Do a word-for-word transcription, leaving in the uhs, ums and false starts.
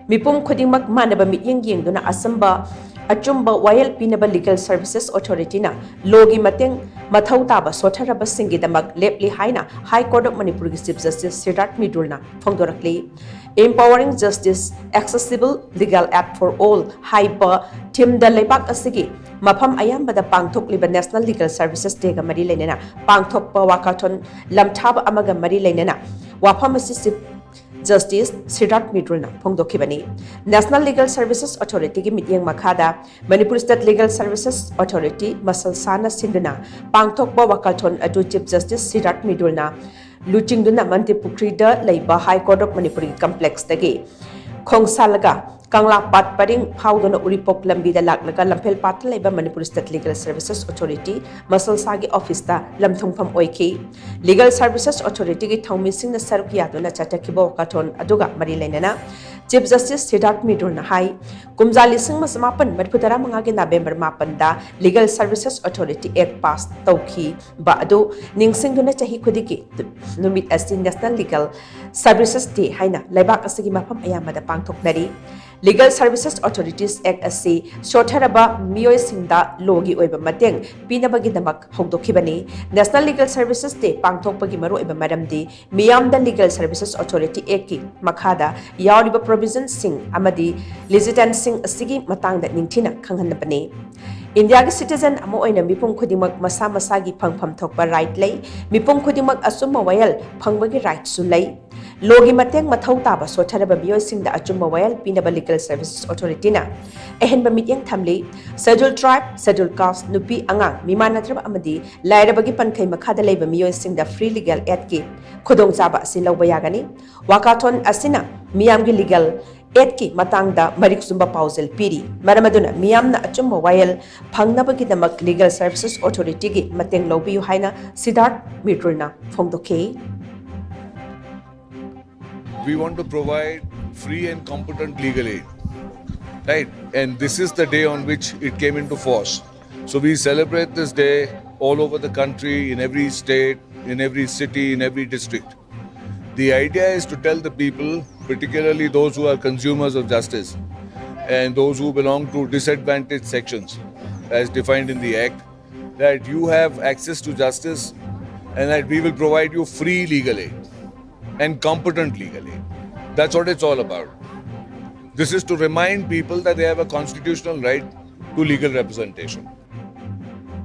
ꯃꯤꯄꯨꯝ ꯈꯨꯗꯤꯡꯃꯛ ꯃꯥꯟꯅꯕ ꯃꯤꯠꯌꯦꯡ ꯌꯦꯡꯗꯨꯅ ꯑꯆꯝꯕ ꯑꯆꯨꯝꯕ ꯋꯥꯌꯦꯜ ꯄꯤꯅꯕ Legal Services Authority ꯅ ꯂꯣꯒꯤ ꯃꯇꯦꯡ ꯃꯊꯧ ꯇꯥꯕ ꯁꯣꯠꯊꯔꯕꯁꯤꯡꯒꯤꯗꯃꯛ ꯂꯦꯞꯂꯤ ꯍꯥꯏꯅ High Court of Manipur ꯒꯤ Chief Justice ꯁꯤꯗꯥꯔꯊ ꯃꯤꯗꯨꯜꯅ ꯐꯣꯡꯗꯣꯔꯛꯂꯤ꯫ Empowering Justice, Accessible Legal Aid for All ꯍꯥꯏꯕ theme ꯗ ꯂꯩꯕꯥꯛ ꯑꯁꯤꯒꯤ ꯃꯐꯝ ꯑꯌꯥꯝꯕꯗ ꯄꯥꯡꯊꯣꯛꯂꯤꯕ National Legal Services Day ꯒ ꯃꯔꯤ ꯂꯩꯅꯅ ꯄꯥꯡꯊꯣꯛꯄ walkathon ꯂꯝꯊꯥꯕ ꯑꯃꯒ ꯃꯔꯤ ꯂꯩꯅꯅ ꯋꯥꯐꯝ ꯑꯁꯤ Chief Justice ꯁꯤꯗꯥꯔꯊ ꯃꯤꯗꯨꯜꯅ ꯐꯣꯡꯗꯣꯛꯈꯤꯕꯅꯤ꯫ National Legal Services Authority ꯒꯤ ꯃꯤꯠꯌꯦꯡ ꯃꯈꯥꯗ Manipur State Legal Services Authority muscle ꯁꯥꯅ ꯁꯤꯟꯗꯨꯅ ꯄꯥꯡꯊꯣꯛꯄ walkathon ꯑꯗꯨ Chief Justice ꯁꯤꯗꯥꯔꯊ ꯃꯤꯗꯨꯜꯅ ꯂꯨꯆꯤꯡꯗꯨꯅ ꯃꯟꯇ꯭ꯔꯤ ꯄꯨꯈ꯭ꯔꯤꯗ ꯂꯩꯕ High Court of Manipur ꯒꯤ complex ꯗꯒꯤ ꯈꯣꯡꯁꯥꯜꯂꯒ ꯀꯪꯂꯥ ꯄꯥꯠ ꯄꯔꯤꯡ ꯐꯥꯎꯗꯨꯅ ꯎꯔꯤꯄꯣꯛ ꯂꯝꯕꯤꯗ ꯂꯥꯛꯂꯒ ꯂꯝꯐꯦꯜ ꯄꯥꯠꯇ ꯂꯩꯕ Manipur State Legal Services Authority ꯃꯁꯜ ꯁꯥꯒꯤ office ꯇ ꯂꯝꯊꯨꯡꯐꯝ ꯑꯣꯏꯈꯤ꯫ Legal Services Authority ꯒꯤ ꯊꯧꯃꯤꯁꯤꯡꯅ ꯁꯔꯨꯛ ꯌꯥꯗꯨꯅ ꯆꯠꯊꯈꯤꯕ walkathon ꯑꯗꯨꯒ ꯃꯔꯤ ꯂꯩꯅꯅ Chief Justice ꯁꯤꯗꯥꯔꯊ ꯃꯤꯗꯨꯜꯅ ꯍꯥꯏ, ꯀꯨꯝꯖꯥ ꯂꯤꯁꯤꯡ ꯑꯃ ꯆꯃꯥꯄꯟ ꯃꯔꯤꯐꯨ ꯇꯔꯥ ꯃꯉꯥꯒꯤ November ꯃꯥꯄꯟꯗ Legal Services Authority Act pass ꯇꯧꯈꯤꯕ ꯑꯗꯨ ꯅꯤꯡꯁꯤꯡꯗꯨꯅ ꯆꯍꯤ ꯈꯨꯗꯤꯡꯒꯤ ꯅꯨꯃꯤꯠ ꯑꯁꯤ National Legal Services Day ꯍꯥꯏꯅ ꯂꯩꯕꯥꯛ ꯑꯁꯤꯒꯤ ꯃꯐꯝ ꯑꯌꯥꯝꯕꯗ ꯄꯥꯡꯊꯣꯛꯅꯔꯤ꯫ Legal Services Authorities Act ꯑꯁꯤ ꯁꯣꯠꯊꯔꯕ ꯃꯤꯑꯣꯏꯁꯤꯡꯗ ꯂꯣꯒꯤ ꯑꯣꯏꯕ ꯃꯇꯦꯡ ꯄꯤꯅꯕꯒꯤꯗꯃꯛ ꯍꯧꯗꯣꯛꯈꯤꯕꯅꯤ꯫ National Legal Services Day ꯄꯥꯡꯊꯣꯛꯄꯒꯤ ꯃꯔꯨꯑꯣꯏꯕ ꯃꯔꯝꯗꯤ ꯃꯤꯌꯥꯝꯗ Legal Services Authority Act ꯀꯤ ꯃꯈꯥꯗ ꯌꯥꯎꯔꯤꯕ provision ꯁꯤꯡ ꯑꯃꯗꯤ legitimacy ꯁꯤꯡ ꯑꯁꯤꯒꯤ ꯃꯇꯥꯡꯗ ꯅꯤꯡꯊꯤꯅ ꯈꯪꯍꯟꯅꯕꯅꯤ꯫ ꯏꯟꯗꯤꯌꯥꯒꯤ citizen ꯑꯃ ꯑꯣꯏꯅ ꯃꯤꯄꯨꯝ ꯈꯨꯗꯤꯡꯃꯛ ꯃꯁꯥ ꯃꯁꯥꯒꯤ ꯐꯪꯐꯝ ꯊꯣꯛꯄ right ꯂꯩ꯫ ꯃꯤꯄꯨꯝ ꯈꯨꯗꯤꯡꯃꯛ ꯑꯆꯨꯝꯕ ꯋꯥꯌꯦꯜ ꯐꯪꯕꯒꯤ right ꯁꯨ ꯂꯩ꯫ ꯂꯣꯒꯤ ꯃꯇꯦꯡ ꯃꯊꯧ ꯇꯥꯕ ꯁꯣꯠꯊꯔꯕ ꯃꯤꯑꯣꯏꯁꯤꯡꯗ ꯑꯆꯨꯝꯕ ꯋꯥꯌꯦꯜ ꯄꯤꯅꯕ Legal Services Authority ꯅ ꯑꯍꯦꯟꯕ ꯃꯤꯠꯌꯦꯡ ꯊꯝꯂꯤ꯫ Schedule Tribe, Schedule Caste, ꯅꯨꯄꯤ, ꯑꯉꯥꯡ, ꯃꯤꯃꯥꯟꯅꯗ꯭ꯔꯕ ꯑꯃꯗꯤ ꯂꯥꯏꯔꯕꯒꯤ ꯄꯟꯈꯩ ꯃꯈꯥꯗ ꯂꯩꯕ ꯃꯤꯑꯣꯏꯁꯤꯡꯗ free legal aid ꯀꯤ ꯈꯨꯗꯣꯡꯆꯥꯕ ꯑꯁꯤ ꯂꯧꯕ ꯌꯥꯒꯅꯤ꯫ Walkathon ꯑꯁꯤꯅ ꯃꯤꯌꯥꯝꯒꯤ legal aid ꯀꯤ ꯃꯇꯥꯡꯗ ꯃꯔꯤꯛ ꯆꯨꯝꯕ ꯄꯥꯎꯖꯦꯜ ꯄꯤꯔꯤ꯫ ꯃꯔꯝ ꯑꯗꯨꯅ ꯃꯤꯌꯥꯝꯅ ꯑꯆꯨꯝꯕ ꯋꯥꯌꯦꯜ ꯐꯪꯅꯕꯒꯤꯗꯃꯛ Legal Services Authority ꯒꯤ ꯃꯇꯦꯡ ꯂꯧꯕꯤꯌꯨ ꯍꯥꯏꯅ ꯁꯤꯗꯥꯔꯊ ꯃꯤꯗꯨꯜꯅ ꯐꯣꯡꯗꯣꯛꯈꯤ꯫ We want to provide free and competent legal aid, right? And this is the day on which it came into force. So we celebrate this day all over the country, in every state, in every city, in every district. The idea is to tell the people, particularly those who are consumers of justice and those who belong to disadvantaged sections as defined in the Act, that you have access to justice and that we will provide you free legal aid and competent legal aid. That's what it's all about. This is to remind people that they have a constitutional right to legal representation.